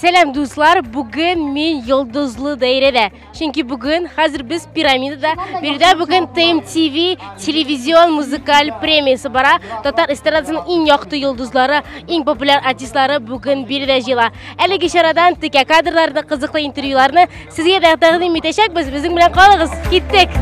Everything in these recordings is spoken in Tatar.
Сәлам, дуслар! Бүген мин йолдызлы даирәдә. Чөнки бүген хәзер без пирамидада. Биредә бүген TMTV телевизион музыкаль премиясе бара. Татар эстрадасының иң якты йолдызлары, иң популяр артистлары бүген биредә җыела. Әлеге чарадан текә кадрларны, кызыклы интервьюларны сезгә дә тәкъдим итәчәкбез. Безнең белән калыгыз. Киттек!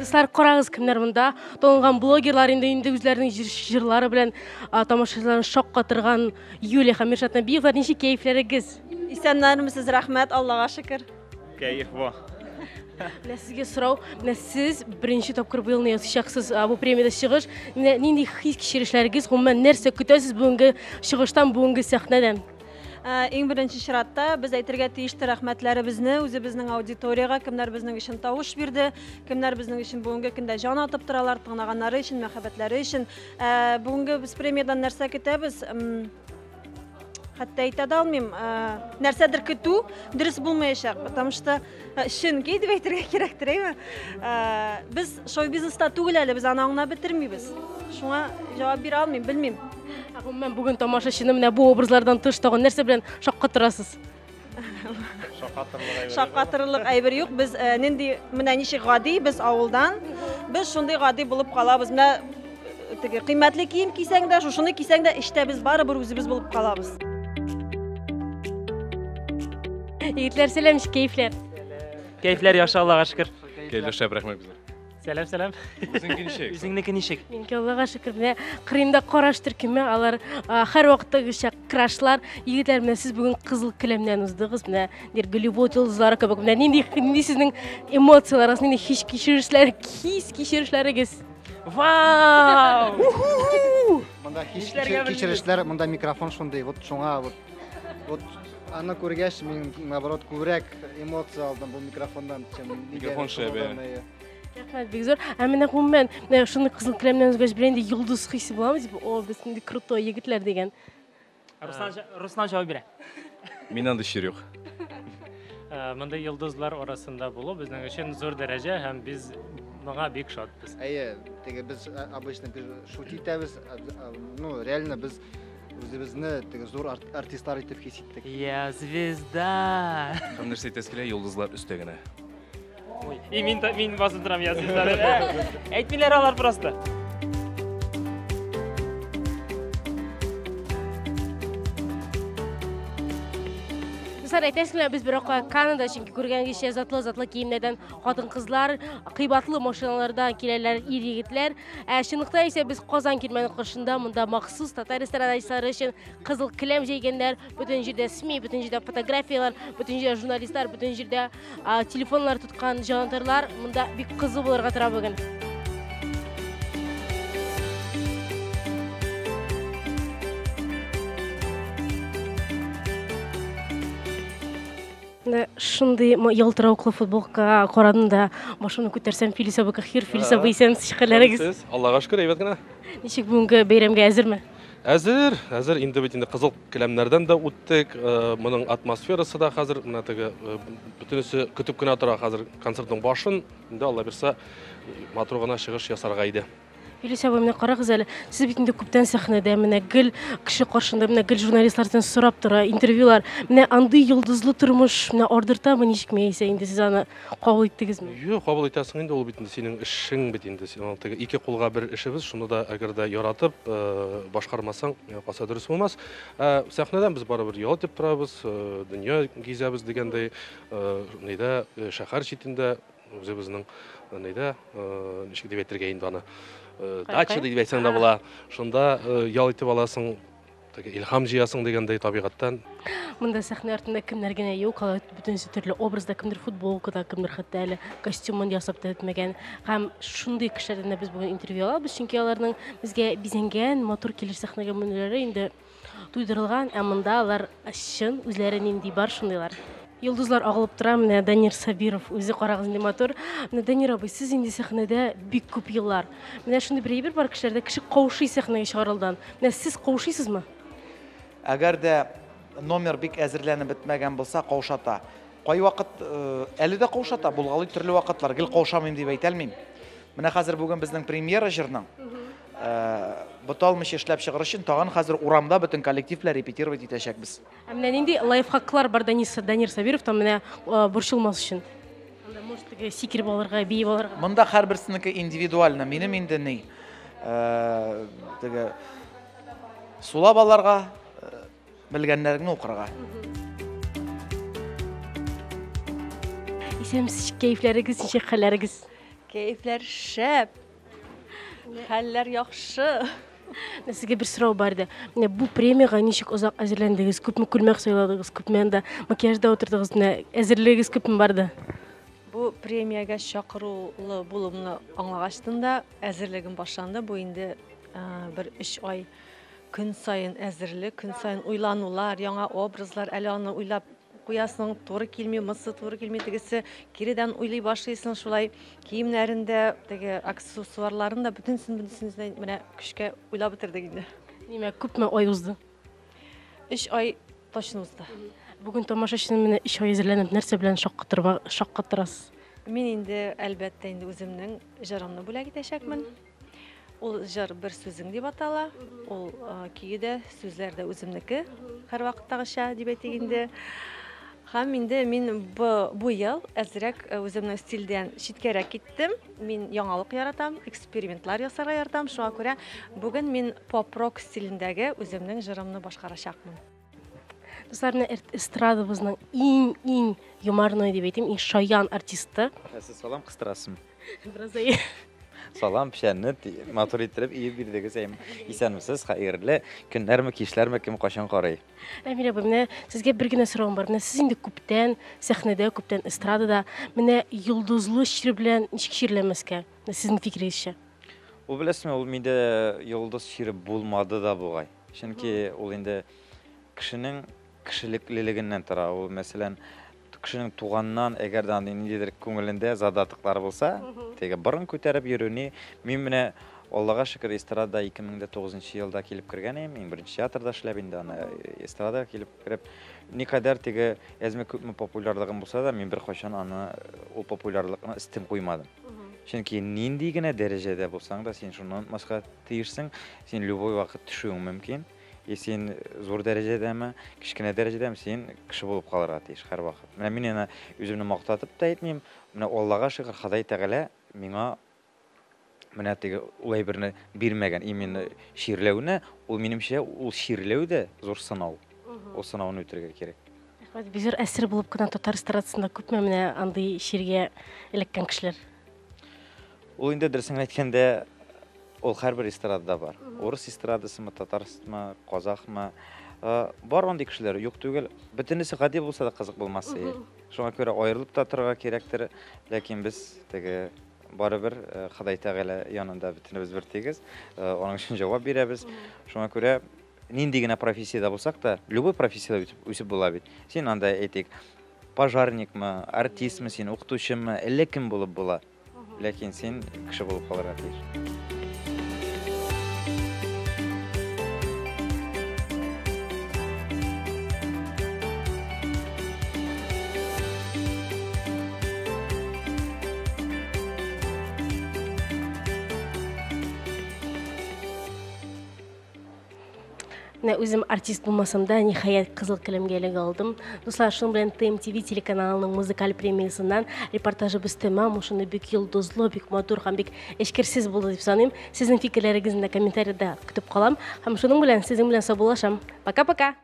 Дуслар, карагыз, кемнәр монда. Танылган блогерлар инде инде үзләренең җырлары белән тамашачыларны шаккатырган Юлия һәм Миршат Нәбиевлар. Ничек кәефләрегез? Исәннәрмесез, рәхмәт, Аллага шөкер. Кәеф бу. Менә сезгә сорау, менә сез беренче тапкыр быелны ясыйчаксыз бу премиядә чыгыш. Менә нинди хис-кичерешләрегез, гомумән нәрсә көтәсез бүгенге чыгыштан, бүгенге сәхнәдән? Иң беренче чиратта без әйтергә тиештер рәхмәтләребезне үзебезнең аудиториягә, кемнәр безнең өчен тавыш бирде, кемнәр безнең өчен бүгенге көндә җан атып торалар, тыңлаганнары өчен, мәхәббәтләре өчен. Бүгенге без премиядән нәрсә көтәбез? Хәтта әйтә дә алмыйм. Нәрсәдер көтү дөрес булмаячак, потому что чөнки дип әйтергә кирәктер, әйме? Без шоу-бизнеста түгел әле, без аны аңлап бетермибез. Шуңа җавап бирә алмыйм, белмим. Ә гомумән бүген тамашачыны менә бу образлардан тыш тагын нәрсә белән шаккатырасыз? Шаккатырлык әйбер юк. Без э, нинди менә ничек гади, без авылдан. Без шундый гади булып калабыз. Менә э, теге кыйммәтле кием кисәң дә, шушыны кисәң дә, эчтә без барыбер үзебез булып калабыз. Егетләр, сәлам, ничек кәефләр? Кәефләр яхшы, Аллага шөкер. Кәефләр шәп, рәхмәт безгә. Сәлам, сәлам. Үзеңнеке ничек? Үзеңнеке ничек? Минеке Аллага шөкер, менә Кырымда караш төркеме, алар һәрвакыттагыча крашлар. Егетләр, менә сез бүген кызыл келәмнән уздыгыз, менә дир Голливуд йолдызлары кебек. Менә нинди нинди сезнең эмоцияләрегез, нинди хис кичерешләр, хис кичерешләрегез? Вау! Монда хис кичерешләр, монда микрофон шундый, вот шуңа вот вот аны күргәч, мин наоборот күбрәк эмоция алдым бу микрофоннан, чем микрофон шәп. Рәхмәт, бик зур. Ә менә гомумән, менә шуны кызыл келәмнән узгач, бер инде йолдыз хисе буламы, типа, о, без нинди крутой егетләр дигән. Руслан, Руслан җавап бирә. Мин андый чир юк. Мондый йолдызлар арасында булу безнең өчен зур дәрәҗә һәм без моңа бик шатбыз. Әйе, теге без обычно шутить итәбез, ну, реально без үзебезне теге зур артистлар итеп хис иттек. Я звезда. Һәм нәрсә әйтәсе килә, йолдызлар өстә генә. Ой, и мин, мин басып торам, я звезда. Әйтмиләр алар просто. Дуслар, әйтәсеңме, без бер акка Канада, чөнки күргәнгечә затлы-затлы киемнәрдән хатын-кызлар, кыйбатлы машиналардан киләләр ир-егетләр. Ә чынлыкта исә без Казан кирмәне каршында, монда махсус татар эстрадачылары өчен кызыл келәм җәйгәннәр, бөтен җирдә СМИ, бөтен җирдә фотографияләр, бөтен җирдә журналистлар, бөтен җирдә телефоннар тоткан җанатарлар. Монда бик кызу булырга тора бүген. Менә шундый ялтыравыклы футболка карадым да, башымны күтәрсәм, Филис абый Кахир, Филис абый, исәнмесез, хәлләрегез? Аллага шөкер, әйбәт кенә. Ничек бүгенге бәйрәмгә әзерме? Әзер, әзер. Инде бит инде кызыл келәмнәрдән дә үттек. Моның атмосферасы да хәзер менә теге бөтенесе көтеп кенә тора хәзер концертның башын. Инде Алла бирсә, матур гына чыгыш ясарга иде. Филүс абый, менә карагыз әле, сез бит инде күптән сәхнәдә, менә гел кеше каршында, менә гел журналистлар сездән сорап тора, интервьюлар. Менә андый йолдызлы тормыш менә ардыртамы, ничекме яисә инде сез аны кабул иттегезме? Юк, кабул итәсең инде, ул бит инде синең эшең бит инде. Син аны теге ике кулга бер эшебез, шуны да әгәр дә яратып, башкармасаң, миңа калса дөрес булмас. Ә сәхнәдән без барыбер ял итеп торабыз, дөнья гизәбез дигәндәй, нидә, шәһәр читендә үзебезнең нидә, ничек дип әйтергә инде аны, дача дип әйтсәң дә була. Шунда ял итеп аласың, теге илһам җыясың дигәндәй табигатьтән. Монда сәхнә артында кемнәр генә юк, алар бөтенесе төрле образда, кемдер футболкада, кемдер хәтта әле костюмын ясап та бетмәгән. Һәм шундый кешеләрдән дә без бүген интервью алабыз, чөнки аларның безгә бизәнгән, матур килеш сәхнәгә менүләре инде туйдырылган, ә монда алар чын, үзләре нинди бар, шундыйлар. Йолдызлар агылып тора, менә Данир Сабиров үзе карагыз нинди матур. Менә Данир абый, сез инде сәхнәдә бик күп еллар. Менә шундый бер әйбер бар кешеләрдә, кеше каушый сәхнәгә чыгарылдан. Менә сез каушыйсызмы? Әгәр дә номер бик әзерләнеп бетмәгән булса, каушата. Кайвакыт әле дә каушата, булгалый төрле вакытлар. Гел каушамыйм дип әйтә алмыйм. Менә хәзер бүген безнең премьера җырның. Буталмыйча эшләп чыгыр өчен тагын хәзер урамда бөтен коллектив белән репетировать итәчәкбез. Ә менә нинди лайфхаклар бар Данир Сабировтан менә борчылмас өчен? Анда может теге сикереп алырга, биеп алырга. Монда һәрберсенеке индивидуально. Минем инде ни, теге сулап алырга, белгәннәреңне укырга. Исәнмесез, кәефләрегез ничек, хәлләрегез? Кәефләр шәп. Хәлләр яхшы. Менә сезгә бер сорау бар иде. Менә бу премиягә ничек озак әзерләндегез? Күпме күлмәк сайладыгыз? Күпме анда макияжда утырдыгыз? Менә әзерлегегез күпме барды? Бу премиягә чакырулы булуымны аңлагачтын да әзерлегем башланды. Бу инде бер 3 ай көн саен әзерлек, көн саен уйланулар, яңа образлар, әле аны уйлап куясың, туры килми, монысы туры килми, тегесе киредән уйлый башлыйсың, шулай киемнәрен дә, теге аксессуарларын да бөтенесен, бөтенесен менә көчкә уйлап бетердек инде. Димәк, күпме ай узды? 3 ай точно узды. Бүген тамашачыны менә 3 ай әзерләнеп нәрсә белән шаккатырасыз? Мин инде, әлбәттә, инде үземнең җырымны бүләк итәчәкмен. Ул җыр бер сүзең дип атала. Ул көе дә, сүзләр дә үземнеке, һәрвакыттагыча дип әйтик инде. Һәм инде мин бу ел әзрәк үземнең стильдән читкәрәк киттем. Мин яңалык яратам, экспериментлар ясарга яратам. Шуңа күрә бүген мин поп-рок стилендәге үземнең җырымны башкарачакмын. Дуслар, менә эстрадабызның иң-иң юморной дип әйтим, иң шаян артисты. Ә сез салам кыстырасызмы? Бераз әйе. Салам печәнне матур иттереп өеп бирдегез. Исәнмесез, хәерле көннәрме, кичләрме, кем кайчан карый. Әмир абый, менә сезгә бер генә соравым бар. Менә сез инде күптән сәхнәдә, күптән эстрадада. Менә йолдызлы чир белән ничек чирләмәскә? Менә сезнең фикерегезчә. Ул беләсезме, ул миндә йолдыз чире булмады да бугай. Чөнки ул инде кешенең кешелеклелегеннән тора. Ул, мәсәлән, кешенең туганнан, әгәр дә андый ниндидер күңелендә задатыклар булса, теге борын күтәреп йөрү ни. Мин менә Аллага шөкер, эстрадада 2009 елда килеп кергән идем. Иң беренче театрда эшләп инде аны эстрадага килеп кереп, никадәр теге әзме күпме популярлыгым булса да, мин беркайчан аны ул популярлыкны өстен куймадым. Чөнки нинди генә дәрәҗәдә булсаң да, син шуны онытмаска тиешсең, син любой вакыт төшүең мөмкин. И син зур дәрәҗәдәме, кечкенә дәрәҗәдәме, син кеше булып калырга тиеш һәрвакыт. Менә мин аны үземне мактатып та әйтмим. Менә Аллага шөкер, Ходай Тәгалә миңа менә теге ул әйберне бирмәгән. Именно чирләүне, ул минемчә, ул чирләү дә зур сынау. Ул сынауны үтәргә кирәк. Рәхмәт. Бик зур әсир булып кына татар эстрадасында күпме менә андый чиргә эләккән кешеләр? Ул инде дөресен әйткәндә, ул һәрбер эстрадада бар. Урыс эстрадасымы, татарсымы, казахмы, бар андый кешеләр, юк түгел. Бөтенесе гади булса да кызык булмас иде. Шуңа күрә аерылып та торырга кирәктер, ләкин без теге барыбер Ходай Тәгалә янында бөтенебез бер тигез, аның өчен җавап бирәбез. Шуңа күрә нинди генә профессиядә булсак та, любой профессиядә үсеп була бит. Син анда әйтик, пожарникмы, артистмы син, укытучымы, әллә кем булып була. Ләкин син кеше булып калырга тиеш. Менә үзем артист булмасам да, ниһаять, кызыл келәмгә эләгә алдым. Дуслар, шуның белән ТМТВ телеканалының музыкаль премиясеннән репортажыбыз тәмам. Шуны бик йолдызлы, бик матур һәм бик эчкерсез булды дип саныйм. Сезнең фикерләрегезне дә комментариядә көтеп калам. Һәм шуның белән сезнең белән саубуллашам. Пока-пока!